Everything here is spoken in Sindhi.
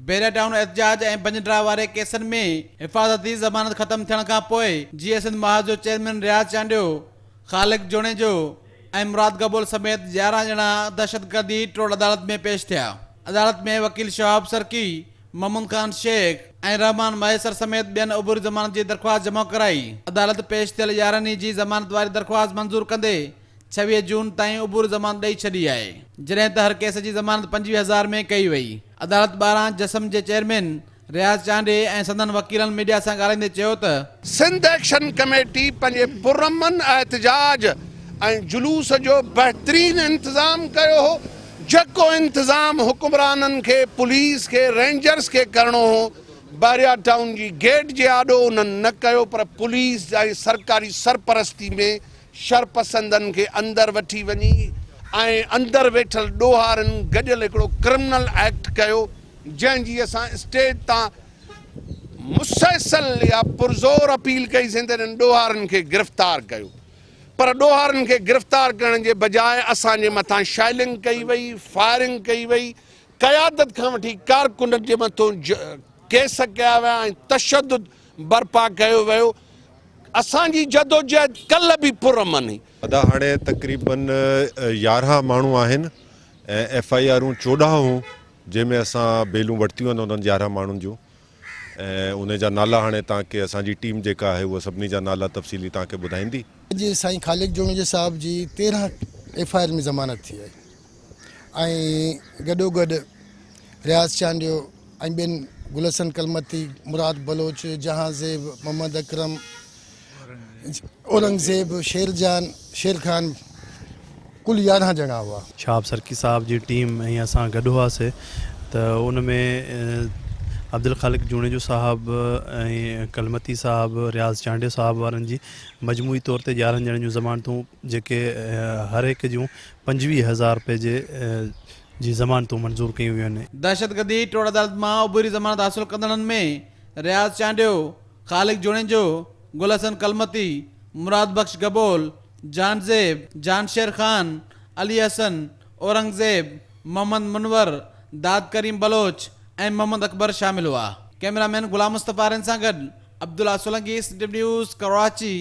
بحريا ٽائون احتجاج ۽ ڀڃ ڊاهه واري ڪيسن ۾ حفاظتي ضمانت ختم ٿيڻ کانپوء جيئي سنڌ محاذ جو چيئرمين رياض چانڊيو، خالق جوڻيجو ۽ مراد گبول سميت 11 ڄڻا دهشتگردي ٽوڙ عدالت ۾ پيش ٿيا. عدالت ۾ وڪيل شهاب سرڪي، محمود خان شيخ ۽ رحمان مهيسر سميت ٻين عبوري ضمانت جي درخواست جمع ڪرائي. عدالت پيش ٿيل 11 ئي جي ضمانت واري درخواست منظور ڪندي 26 جون تائين عبوري ضمانت ڏئي ڇڏي آهي. جڏهن ته هر ڪيس جي ضمانت 25 هزار ۾ ڪئي وئي. عدالت ٻاهران جسم جي چيئرمين رياض چانڊيي ۽ سندن وڪيلن ميڊيا سان ڳالهائيندي چيو ته. سنڌ ايڪشن ڪميٽي پنهنجي پرامن احتجاج ۽ جلوس جو بهترين انتظام ڪيو هو، جيڪو انتظام حڪمرانن کي، پوليس کي، رينجرز کي ڪرڻو هو، بحريا ٽائون جي گيٽ جي آڏو انهن نه ڪيو پر پوليس ۽ سرڪاري سرپرستي ۾ شرپسندن کي اندر وٺي وڃي ۽ اندر ويٺل ڏوهارين گڏيل هڪڙو ڪرمنل ايڪٽ ڪيو جنهن جي اسان اسٽيج تان مسلسل اها پرزور اپيل ڪئي سين ته انهن ڏوهارين کي گرفتار ڪيو پر ڏوهارين کي گرفتار ڪرڻ جي بجاء اسان جي مٿان شيلنگ ڪئي وئي فائرنگ ڪئي وئي قيادت کان وٺي ڪارڪنن جي مٿون ڪيس ڪيا ويا ۽ تشدد برپا ڪيو ويو اسان جي جدوجهد ڪلهه به پرامن هئي. ادا هاڻي تقريبن 11 ماڻهو آهن ۽ ايف I آرون 14 هون جنهن ۾ اسان بيلون ورتيون آهن انهن 11 ماڻهن جون ۽ انهن جا نالا هاڻي توهان کي اسان جي ٽيم جيڪا آهي اها سڀني جا نالا تفصيلي توهان کي ٻڌائيندي. اڄ سائين خالق جوڻيجي صاحب جي 13 ايف I R ۾ ضمانت ٿي آهي ۽ گڏوگڏ رياض چانڊيو ۽ ٻين گل حسن ڪلمتي، مراد بلوچ، جهانزيب، محمد اڪرم، اورنگزيب، شير جان، شير خان ڪل 11 ڄڻا هئا. شهاب سرڪي صاحب جي ٽيم ۽ اسان گڏ هئاسي ته ان ۾ عبدالخالق جوڻيجو صاحب ۽ ڪلمتي صاحب، رياض چانڊيو صاحب وارن جي مجموعي طور تي 11 ڄڻن جون ضمانتون جيڪي هر هڪ جون 25 هزار رپئي جي جي ضمانتون منظور ڪيون ويون آهن. دهشتگردي ٽوڙ عدالت مان عبوري ضمانت حاصل ڪندڙن ۾ رياض چانڊيو، خالق جوڻيجو، گل حسن ڪلمتي، مراد بخش گبول، جهانزيب، جهانشير خان، علي حسن، اورنگزيب، محمد منور، داد ڪريم بلوچ ۽ محمد اڪبر شامل هئا. ڪئميرا مين غلام مصطفيٰ آرين سان گڏ عبدالله سولنگي، سنڌ نيوز، ڪراچي.